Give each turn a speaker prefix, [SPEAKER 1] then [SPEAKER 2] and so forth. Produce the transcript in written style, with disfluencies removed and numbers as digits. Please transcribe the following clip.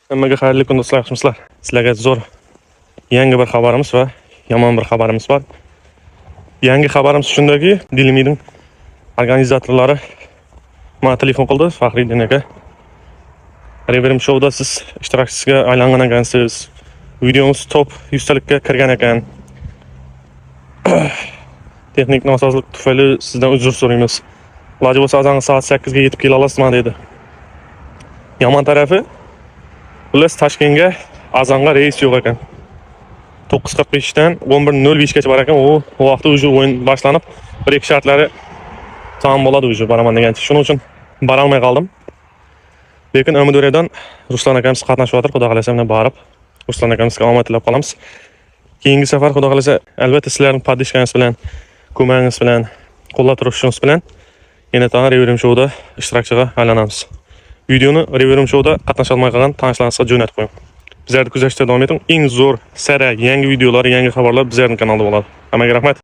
[SPEAKER 1] Hammaga xayrli kun, do'stlar, yaxshimisizlar? Sizlarga zo'r yangi bir xabarimiz va yomon bir xabarimiz bor. Yangi xabarimiz shundaki, Dilimiding organizatorlari menga telefon qildi, Faxriddin aka. Reverim Showda siz ishtirokchisiga aylangan ekansiz. Videomiz top 100 talikka kirgan ekan. Texnik nosozlik tufayli sizdan uzr so'raymiz. Iloji bo'lsa, azongi soat 8 ga yetib kela olasizmi, dedi. Yomon tarafi, xullas, Toshkentga azonga reys yo'q ekan. 9:45 dan 11:05 gacha bor ekan. U vaqtda уже o'yin boshlanib, bir ikki shartlari tamom bo'ladi уже boraman degancha. Shuning uchun borolmay qoldim. Lekin Amudaryodan Ruslan akamiz qatnashyapti. Xudo xohlasa, mana borib Ruslan akamizga omad tilab qolamiz. Keyingi safar, Xudo xohlasa, albatta sizlarning поддержка ngiz bilan, ko'magingiz bilan, qo'llab turishingiz bilan yana tag'in Reverim Showda ishtirokchiga aylanamiz. Videoni Reverim Showda qatnasha olmay qolgan tanishlaringizga jo'natib qo'ying. Bizlarni kuzatishda davom eting. Eng zo'r, sara, yangi videolar, yangi xabarlar bizlarning kanalda bo'ladi. Hammaga rahmat.